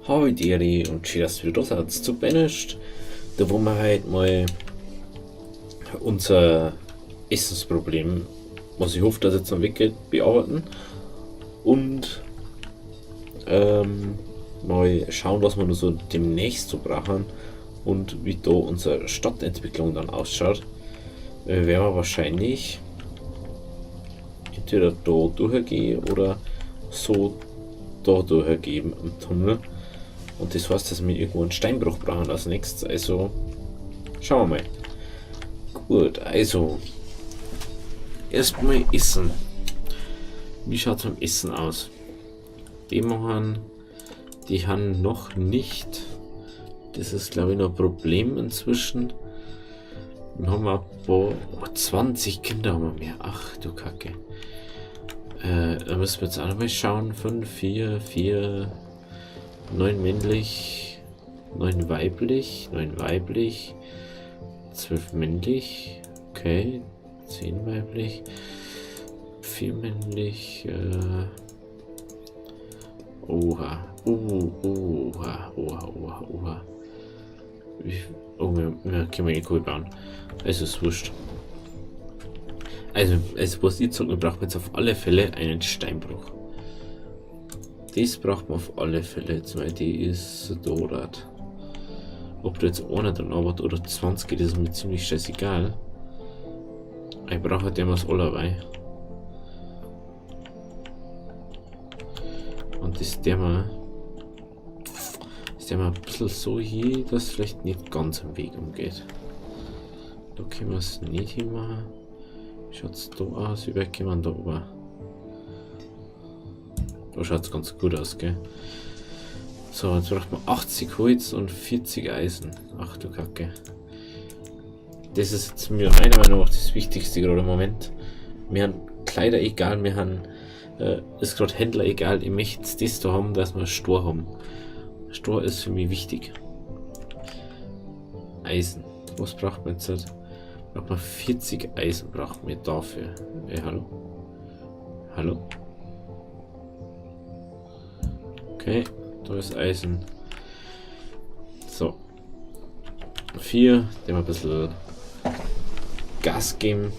Hoi Dieri und schön, dass du wieder da seid zu Banished. Da wollen wir heute mal unser Essensproblem, was ich hoffe, dass jetzt noch weggeht, bearbeiten. Und mal schauen, was wir noch so demnächst so brauchen und wie da unsere Stadtentwicklung dann ausschaut. Werden wir wahrscheinlich entweder da durchgehen oder so da durchgehen im Tunnel. Und das heißt, dass wir irgendwo einen Steinbruch brauchen als nächstes. Also schauen wir mal. Gut, also erstmal Essen. Wie schaut's beim Essen aus? Die machen, die haben noch nicht. Das ist, glaube ich, noch ein Problem inzwischen. Dann haben wir ein paar, oh, 20 Kinder haben wir mehr. Ach du Kacke. Da müssen wir jetzt auch noch mal schauen. 5, 4, 4, 9 männlich, 9 weiblich, 9 weiblich, 12 männlich, okay, 10 weiblich, 4 männlich, oha, oha, oha, oha, oha. Oh, wir können eh cool bauen. Es ist wurscht. Also was ich sage, wir brauchen jetzt auf alle Fälle einen Steinbruch. Das braucht man auf alle Fälle. Jetzt meine Idee ist dort. Ob da jetzt einer dran arbeitet oder 20, das ist mir ziemlich scheißegal. Ich brauche halt immer das allerweil. Und das der ist der mal ein bisschen so hier, dass es vielleicht nicht ganz am Weg umgeht. Da können wir es nicht hinmachen. Wie schaut's da aus? Wie weit kommen wir da oben? Da schaut's ganz gut aus, gell? So, jetzt braucht man 80 Holz und 40 Eisen. Ach du Kacke. Das ist jetzt mir meiner Meinung nach das Wichtigste gerade im Moment. Wir haben Kleider egal, wir haben ist gerade Händler egal. Ich möchte jetzt das da haben, dass wir Stor haben. Stor ist für mich wichtig. Eisen. Was braucht man jetzt? Braucht man 40 Eisen, braucht man dafür. Hallo? Hallo? Okay, da ist Eisen. So. 4, dem ein bisschen Gas geben.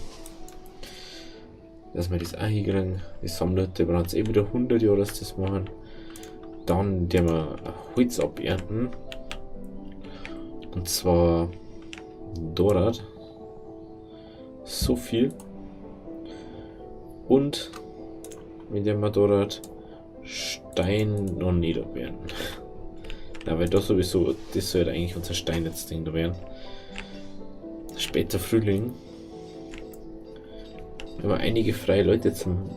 Dass wir das auch hinkriegen. Die Sammlerhütte brauchen jetzt eh wieder 100 Jahre, dass das machen. Dann werden wir Holz abernten. Und zwar dort. So viel. Und mit dem wir dort Stein noch nicht abernten. Ja, weil das sowieso, das sollte eigentlich unser Steinnetz-Ding da werden. Später Frühling. Wir haben einige freie Leute zum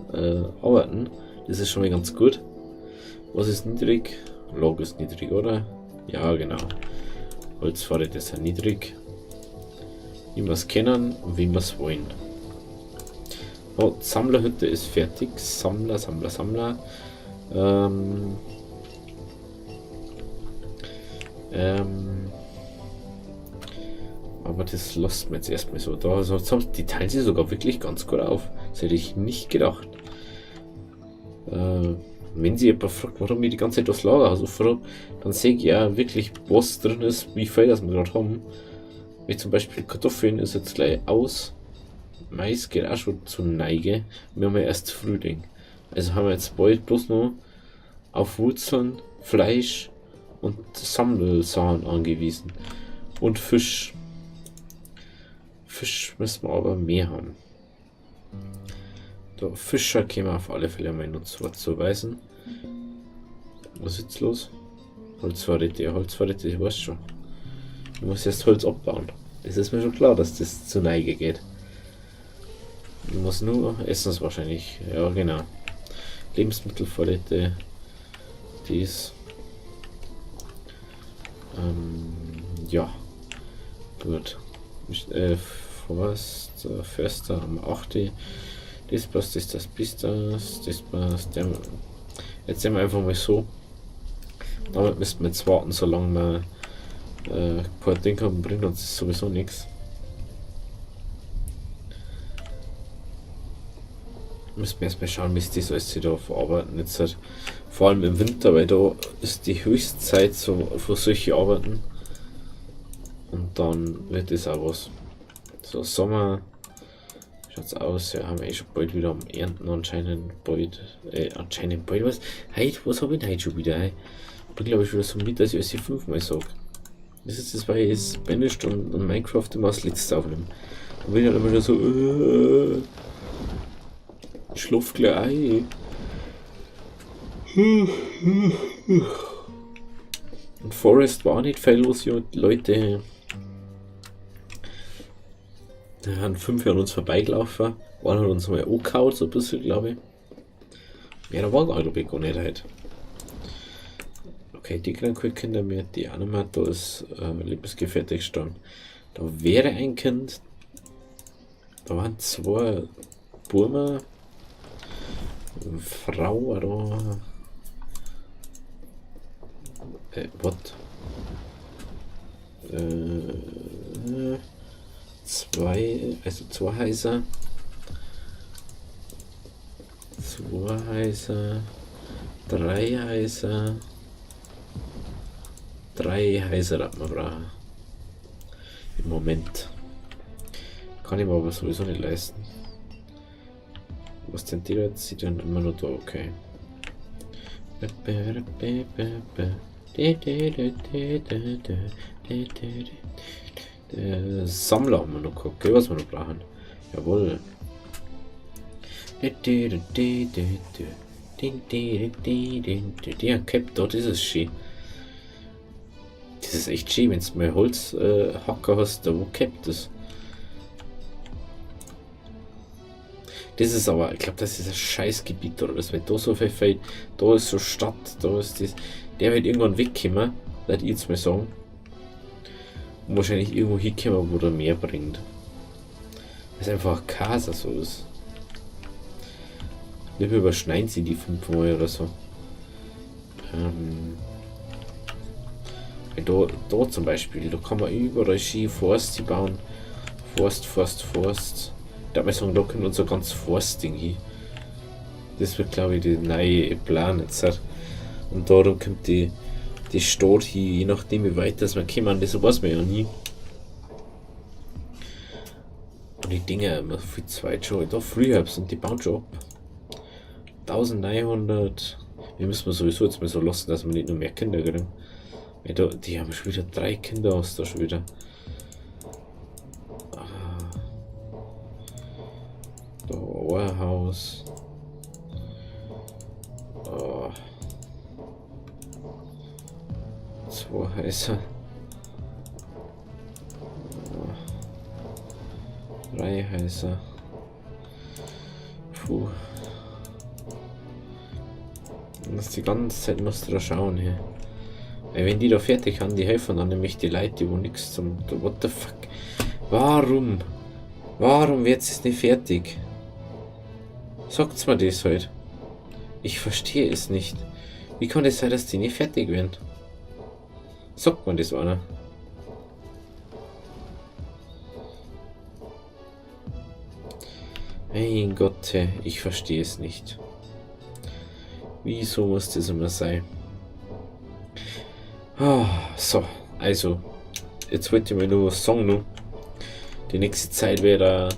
Arbeiten. Das ist schon mal ganz gut. Was ist niedrig? Log ist niedrig, oder? Ja, genau. Holzvorräte sind niedrig. Wie wir's kennen und wie wir's wollen. Oh, die Sammlerhütte ist fertig. Sammler, Sammler, Sammler. Aber das lässt man jetzt erstmal so da. Also, die teilen sich sogar wirklich ganz gut auf. Das hätte ich nicht gedacht. Wenn sich jemand fragt, warum ich die ganze Zeit das Lagerhaus aufhab, dann sehe ich ja wirklich, was drin ist, wie viel das wir gerade haben. Wie zum Beispiel Kartoffeln ist jetzt gleich aus. Mais geht auch schon zu Neige. Wir haben ja erst Frühling. Also haben wir jetzt bald bloß noch auf Wurzeln, Fleisch und Sammelsachen angewiesen. Und Fisch. Fisch müssen wir aber mehr haben. Da, Fischer können wir auf alle Fälle mal noch zuweisen. Was ist jetzt los? Holzvorräte, ja, Holzvorräte, ich weiß schon. Ich muss erst Holz abbauen. Das ist mir schon klar, dass das zu Neige geht. Ich muss nur essen es wahrscheinlich. Ja, genau. Lebensmittelvorräte. Dies. Ja. Gut. Forst, Förster am 8. Das passt, das, das, bis das, das passt. Der, jetzt sehen wir einfach mal so. Damit müssten wir jetzt warten, solange wir kein Ding haben, bringt uns das sowieso nichts. Müssen wir erstmal schauen, wie sie das alles da verarbeiten. Jetzt halt, vor allem im Winter, weil da ist die Höchstzeit so für solche Arbeiten. Und dann wird das auch was. So, Sommer schaut's aus. Ja, haben wir eh schon bald wieder am Ernten anscheinend bald. Anscheinend bald was? Heute, was hab ich denn heute schon wieder? Hey? Ich bin, glaube ich, schon wieder so mit, dass ich alles 5-mal sag. Das ist das, weil ich es Banished und Minecraft immer als letztes aufnehme. Dann bin ich halt immer wieder so, schlaf gleich ein. Und Forest war auch nicht viel los, ja, die Leute. Da haben 5 an uns vorbeigelaufen. Einer hat uns mal angehauen, so ein bisschen, glaube ich. Ja, da war, glaub ich, gar nicht halt. Okay, die kriegen keine Kinder mehr, die auch nicht mehr. Da ist Lebensgefährte gestorben. Da wäre ein Kind. Da waren 2 Burmer. Eine Frau oder. What? 2, also 2 Häuser. 2 Häuser. 3 Häuser. 3 Häuser hat man brauchen. Im Moment. Kann ich mir aber sowieso nicht leisten. Was denn die jetzt? Sie dann immer nur da, okay. Der Sammler haben wir noch gehabt, gell, was wir noch brauchen. Jawohl. Die Cap da, das ist schön. Das ist echt schön, wenn du mal Holzhacker hast, da wo capt das. Das ist aber, ich glaub, das ist ein Scheißgebiet, oder das, weil da so viel fehlt, da ist so Stadt, da ist das. Der wird irgendwann wegkommen, würde ich jetzt mal sagen. Und wahrscheinlich irgendwo hinkommen, wo der mehr bringt. Weil es einfach Casa so ist. Lieber überschneiden sie die 5 Mal oder so. Da zum Beispiel, da kann man überall schön Forst bauen. Forst, Forst, Forst. Da muss man sagen, da kommt unser ganz Forstding hin. Das wird, glaub ich, der neue Plan jetzt. Und darum kommt die Stadt hin, je nachdem wie weit das wir kommen, das weiß man ja nie. Und die Dinger immer viel zu weit schon. Da Freeherbs und die bauen schon ab. 1900. Wir müssen sowieso jetzt mal so lassen, dass wir nicht nur mehr Kinder kriegen. Weil da, die haben schon wieder 3 Kinder aus da schon wieder. Da, Warehouse. Oh. 2 Häuser. Oh. 3 Häuser. Puh. Das die ganze Zeit musst du da schauen hier. Weil wenn die da fertig haben, die helfen dann nämlich die Leute, die wo nix zum. What the fuck? Warum? Warum wird es nicht fertig? Sagt's mir das halt. Ich verstehe es nicht. Wie kann es sein, dass die nicht fertig werden? Sagt man das einer? Mein Gott, ich verstehe es nicht. Wieso muss das immer sein? Ah, so, also, jetzt wollte ich mal nur was sagen noch. Die nächste Zeit werden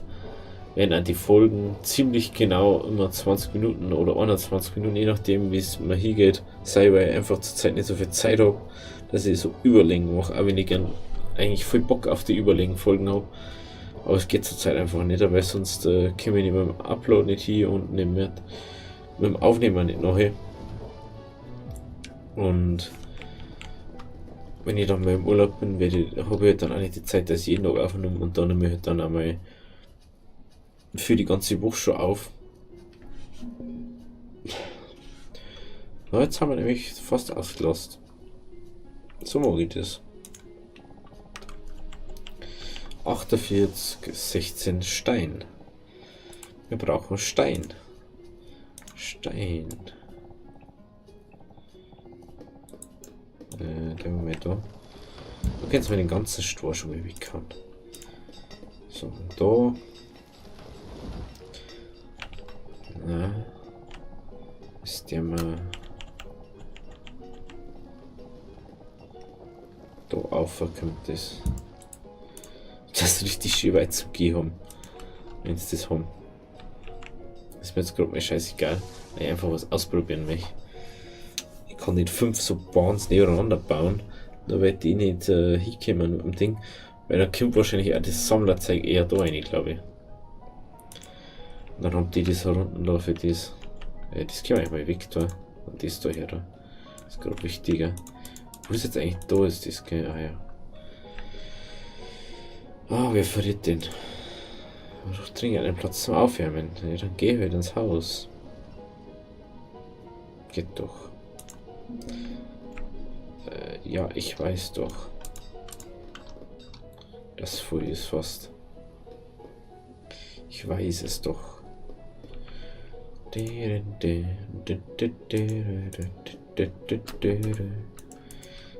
auch die Folgen ziemlich genau immer 20 Minuten oder 21 Minuten, je nachdem wie es mir hingeht, sei, weil ich einfach zur Zeit nicht so viel Zeit hab, dass ich so Überlängen mache, auch wenn ich gern eigentlich voll Bock auf die Überlängen-Folgen hab. Aber es geht zurzeit einfach nicht, weil sonst komme ich nicht mit dem Upload nicht hin und nicht mehr mit dem Aufnehmen nicht noch hin. Und wenn ich dann mal im Urlaub bin, habe ich halt dann auch nicht die Zeit, dass ich jeden Tag aufnehme und dann nehme ich halt dann einmal für die ganze Woche schon auf. Na, jetzt haben wir nämlich fast ausgelost. So mag ich das. 48, 16 Stein. Wir brauchen Stein. Stein. Den Moment da. Du kennst mir den ganzen Stor schon mal bekannt. So, und da. Der mal da aufkommt das. Das richtig schön weit zum Gehen haben. Wenn sie das haben. Ist mir jetzt gerade mal scheißegal. Weil ich einfach was ausprobieren möchte. Ich kann nicht 5 so Bahns nebeneinander bauen, nur weil die nicht hinkommen mit dem Ding. Weil dann kommt wahrscheinlich auch das Sammlerzeug eher da rein, glaube ich. Und dann haben die das herunten da für das. Ja, das können wir eigentlich mal weg da. Und das da her da. Das ist gerade wichtiger. Wo ist jetzt eigentlich da ist das, gell? Ah ja. Ah, wer verliert den? Ich dringend einen Platz zum Aufwärmen. Ja, dann geh halt ins Haus. Geht doch. Ja, ich weiß doch. Das voll ist fast. Ich weiß es doch.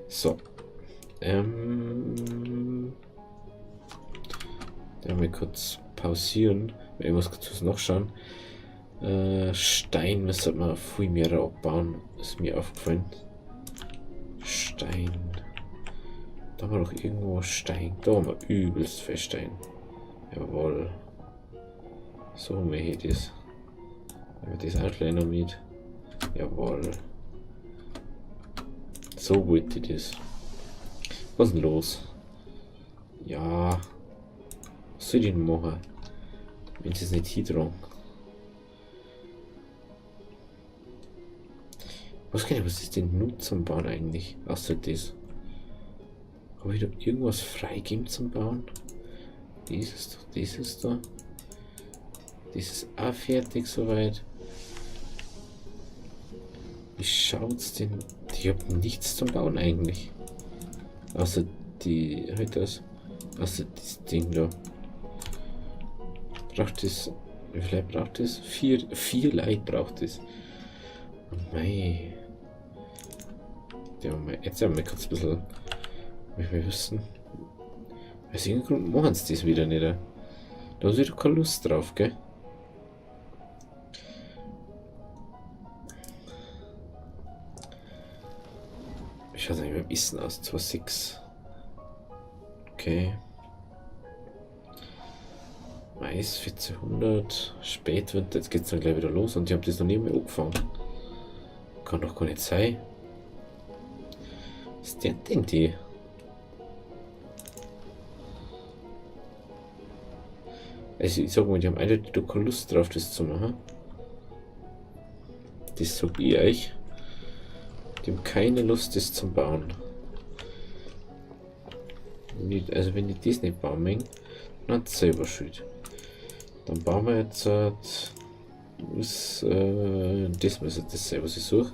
So. Da mal kurz pausieren, weil ich muss kurz was nachschauen. Stein müsste man viel mehr abbauen, ist mir aufgefallen. Stein. Da haben wir doch irgendwo Stein. Da haben wir übelst viel Stein. Jawohl. So haben wir hier das. Nehmen wir das auch gleich noch mit. Jawohl. So wollte ich das. Was ist denn los? Ja. Was soll ich denn machen? Wenn sie es nicht hintragen. Was kann ich, was ist denn nun zum Bauen eigentlich? Außer das. Habe ich da irgendwas freigeben zum Bauen? Dieses da, dieses da. Dieses ist auch fertig soweit. Wie schaut's denn? Ich hab nichts zum Bauen eigentlich. Außer die, halt das. Außer das Ding da. Braucht das. Wie viel braucht das? Vier Leute braucht das. Oh mei. Ja, jetzt haben wir kurz ein bisschen. Ich will wissen. Aus irgendeinem Grund machen sie das wieder nicht. Da haben sie doch keine Lust drauf, gell? Wie schaut's eigentlich beim Essen aus? 2,6. Okay. Mais 1400. Spätwinter, jetzt geht's dann gleich wieder los und ich hab das noch nie mehr angefangen. Kann doch gar nicht sein. Was ist denn die? Also ich sag mal, die haben eindeutig doch keine Lust drauf, das zu machen. Das sag ich euch. Die haben keine Lust, das zu bauen. Also wenn die das nicht bauen mögen, dann hat sie selber schuld. Dann bauen wir jetzt, das muss jetzt das sein, was ich suche.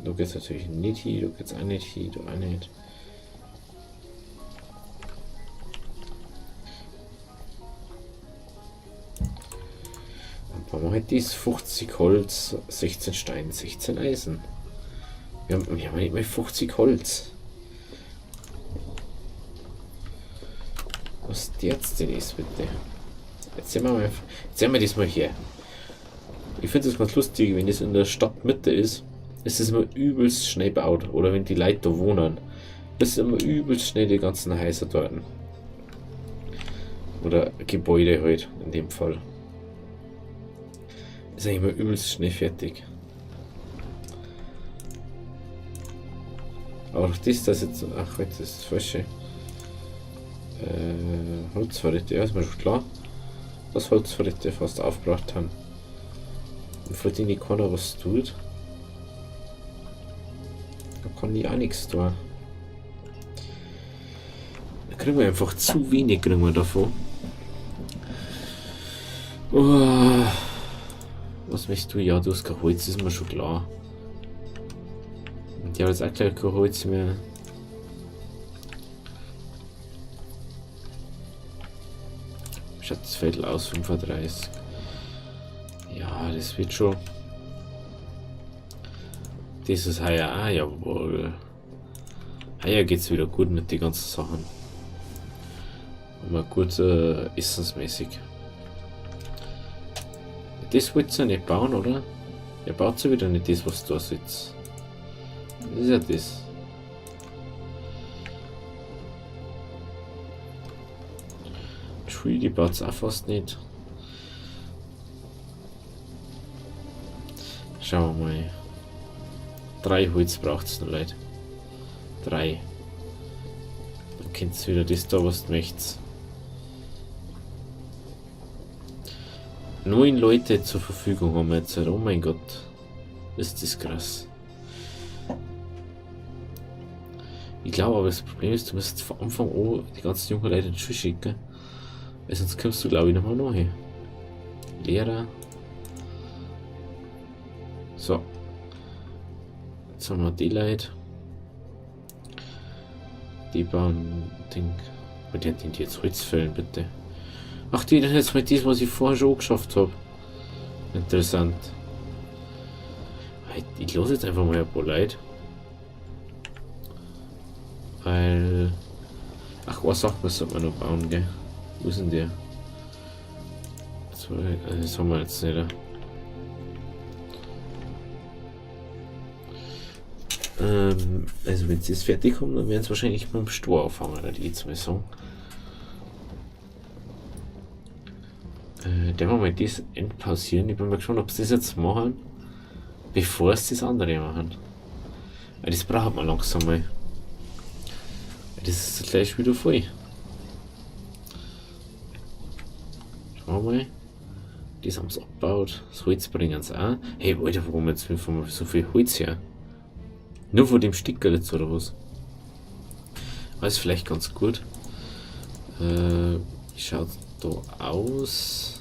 Da geht's natürlich nicht hin, da geht's auch nicht hin, da auch nicht. Dann bauen wir halt das 50 Holz, 16 Stein, 16 Eisen. Wir haben nicht mal 50 Holz. Was jetzt denn ist, bitte? Jetzt sehen wir mal, jetzt sehen wir das mal hier. Ich finde es ganz lustig, wenn das in der Stadtmitte ist, ist es immer übelst schnell gebaut. Oder wenn die Leute da wohnen. Das ist immer übelst schnell die ganzen Häuser dort. Oder Gebäude halt, in dem Fall. Ist eigentlich immer übelst schnell fertig. Aber auch das, das jetzt. Ach, jetzt ist das Falsche. Holzvorräte, ja, ist mir schon klar, dass Holzvorräte fast aufgebraucht haben. Und von denen keiner was tut, da kann ich auch nichts tun. Da kriegen wir einfach zu wenig kriegen wir davon. Oh, was möchtest du? Ja, du hast kein Holz, ist mir schon klar. Und ich habe jetzt auch gleich kein Holz mehr. Schaut das Viertel aus, 35. Ja, das wird schon. Das ist heuer auch, jawohl. Heuer geht's wieder gut mit den ganzen Sachen. Immer gut essensmäßig. Das wollt's ja nicht bauen, oder? Er baut sie wieder nicht das, was da sitzt. Das ist ja das. Tree, die baut es auch fast nicht. Schauen wir mal. 3 Holz braucht es noch, Leute. 3. Dann könnt ihr wieder das da, was du möchtest. 9 Leute zur Verfügung haben wir jetzt. Oh mein Gott. Ist das krass. Ich glaube aber, das Problem ist, du musst von Anfang an die ganzen jungen Leute in die Schule schicken. Weil sonst kommst du, glaube ich, nochmal neu. Lehrer. So. Jetzt haben wir die Leute. Die bauen Ding. Und die die jetzt Holz fällen, bitte. Ach, die dann jetzt mit diesem, was ich vorher schon geschafft habe. Interessant. Ich lasse jetzt einfach mal ein paar Leute. Weil. Ach, was sagt man, sollte man noch bauen, gell? Wo ist denn der? Zwei, also das haben wir jetzt nicht. Also wenn sie es fertig haben, dann werden sie wahrscheinlich mit dem Stor anfangen, würde ich jetzt mal sagen. Der wir mal das entpausieren. Ich bin mal gespannt, ob sie das jetzt machen, bevor sie das andere machen. Weil das braucht man langsam mal. Weil das ist gleich wieder voll. Schauen wir mal. Das haben sie abgebaut. Das Holz bringen sie auch. Hey, Alter, warum jetzt so viel Holz her? Nur von dem Sticker jetzt oder was? Aber ist vielleicht ganz gut. Wie schaut da aus?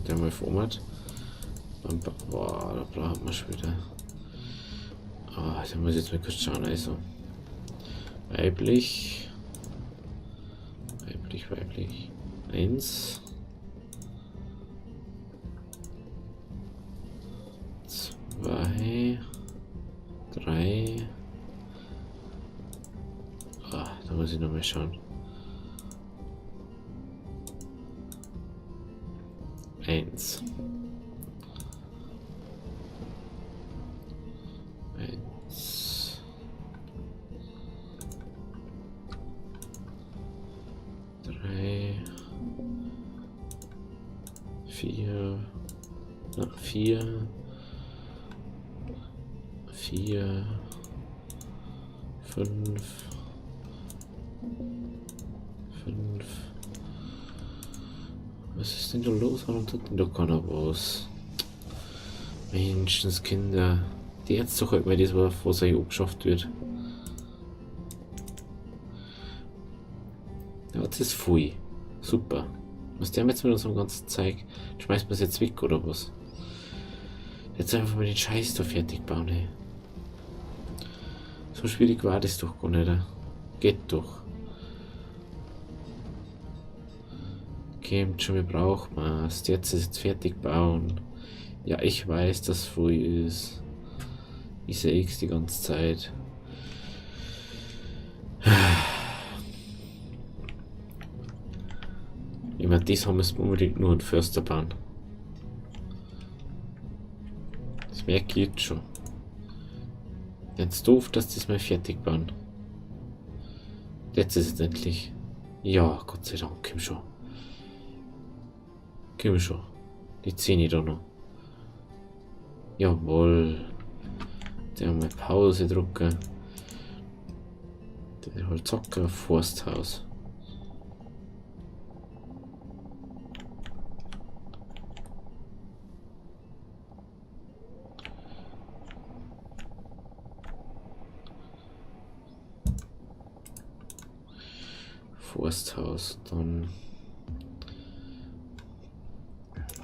Der mal Format. Boah, da braucht man schon wieder. Ah, da muss ich jetzt mal kurz schauen. Also weiblich. Weiblich, weiblich. 1. 2, 3. Ah, da muss ich noch mal schauen. 1. 1. 3. 4. Na, 4. 4, 5, 5. Was ist denn da los? Warum tut denn da keiner was? Menschenskinder. Die jetzt doch halt mal das, was euch angeschafft wird. Ja, das ist voll. Super. Was der jetzt mit unserem ganzen Zeug? Schmeißt man es jetzt weg oder was? Jetzt einfach mal den Scheiß da fertig bauen, ey. So schwierig war das doch gar nicht. Geht doch. Kommt schon, wir brauchen es. Jetzt ist es fertig bauen. Ja, ich weiß, dass es voll ist. Ich sehe es die ganze Zeit. Ich meine, das haben wir unbedingt nur einen Förster bauen. Das merke ich jetzt schon. Jetzt doof, dass das mal fertig bauen. Jetzt ist es endlich. Ja, Gott sei Dank, komm schon. Komm schon. Die 10 da noch. Jawohl. Jetzt mal Pause drücken. Der Holzocker Forsthaus. Forsthaus, dann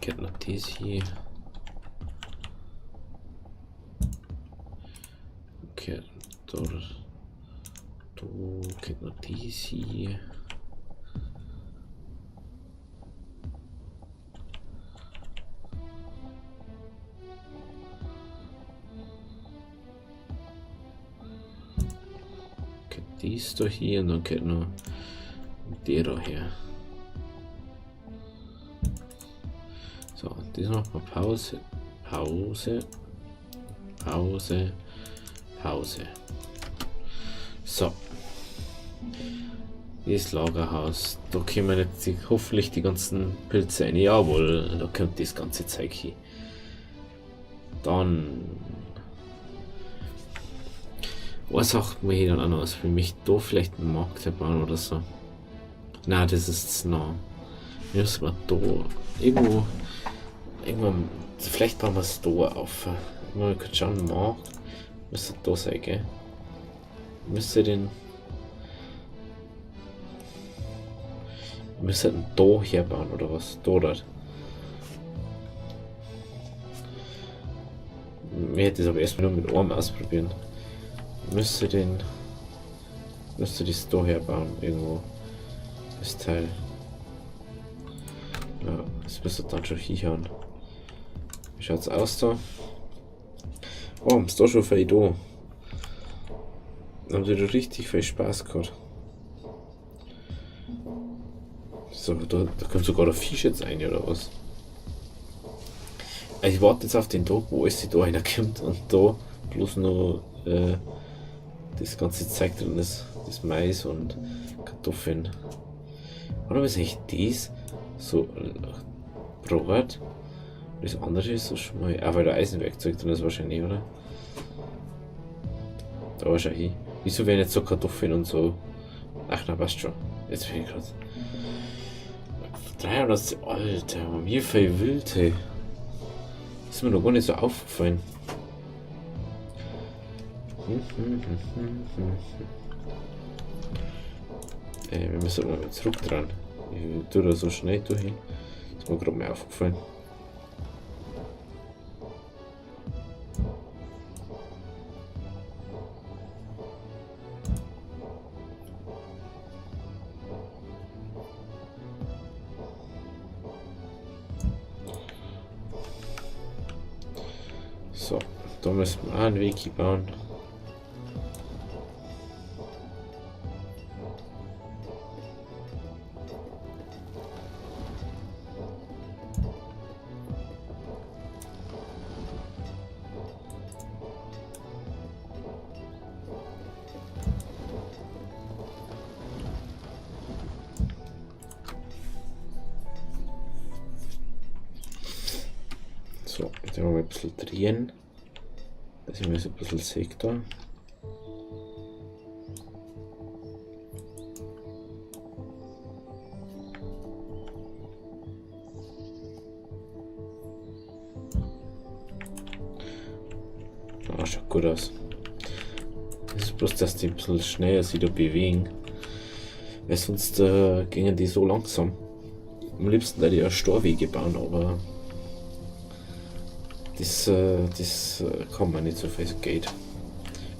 geht noch das hier. Okay, da geht noch das hier. Okay, dies da hier und dann geht noch der da her. So, das machen wir Pause. Pause. Pause. Pause. So. Das Lagerhaus. Da kommen jetzt hoffentlich die ganzen Pilze rein. Jawohl, da kommt das ganze Zeug hin. Dann. Was sagt mir hier dann auch noch aus? Für mich da vielleicht einen Markt bauen oder so. Na, das ist zu nah. Müssen wir da irgendwo. Irgendwann. Vielleicht bauen wir es da auf. Mal kurz schauen, Markt. Müsste da sein, gell? Müsste den. Müsste den da herbauen oder was? Da dort. Mir hätte es aber erstmal nur mit Arm ausprobieren. Müsste den. Müsste das da herbauen, irgendwo. Das Teil. Ja, das müsste dann schon hinhauen. Wie schaut's aus da? Oh, ist da schon viel da. Da haben sie da richtig viel Spaß gehabt. So, da kommt sogar der Fisch jetzt rein, oder was? Also ich warte jetzt auf den Tag, wo alles da reinkommt und da bloß noch das ganze Zeug drin ist. Das Mais und Kartoffeln. Oder was ist eigentlich das? So Brot. Das andere ist so schmal. Ah, weil da Eisenwerkzeug drin ist wahrscheinlich, oder? Da schau hin. Wieso werden jetzt so Kartoffeln und so? Ach, na, passt schon. Jetzt bin ich grad. 300, Alter, mir viel wild, hey. Ist mir noch gar nicht so aufgefallen. Wir müssen mal zurück dran. Ich tue da so schnell durch. Ist mir gerade mal aufgefallen. So, da müssen wir auch einen Weg bauen. So, jetzt haben wir ein bisschen drehen, dass ich mir so ein bisschen sehe da. Ah, schaut gut aus. Das ist bloß, dass die ein bisschen schneller sich da bewegen. Weil sonst gingen die so langsam. Am liebsten da die ja Storwege bauen, aber das kann man nicht so viel Geld.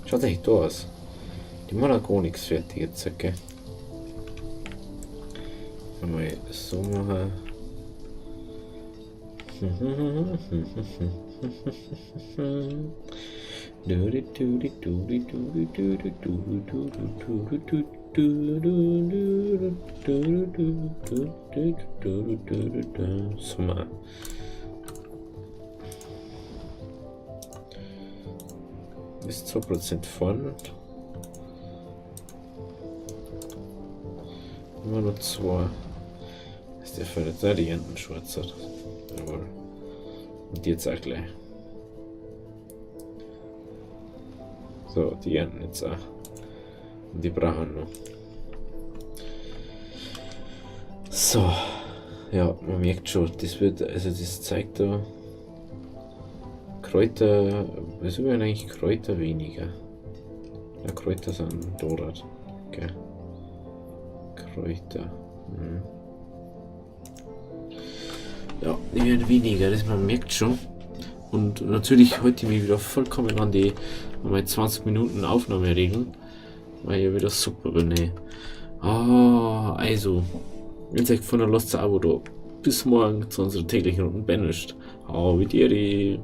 Schaut eigentlich da aus. Die machen auch gar nichts fertig jetzt, okay? Mal so machen. So mal. Ist 2% vorne. Immer nur 2. Ist der Fall da die Enten schwarz hat. Jawohl. Und die jetzt auch gleich. So, die ernten jetzt auch. Und die brauchen noch. So. Ja, man merkt schon, das wird, also das zeigt da Kräuter, wieso werden eigentlich Kräuter weniger? Ja, Kräuter sind dort. Okay. Kräuter. Ja, die werden weniger, das man merkt schon. Und natürlich halte ich mich wieder vollkommen an die an meine 20 Minuten Aufnahmeregeln, weil ich ja wieder super bin. Ey. Ah, also, wenn es euch gefallen hat, lasst ein Abo da. Bis morgen zu unserer täglichen Runden Banished. Hau mit dir.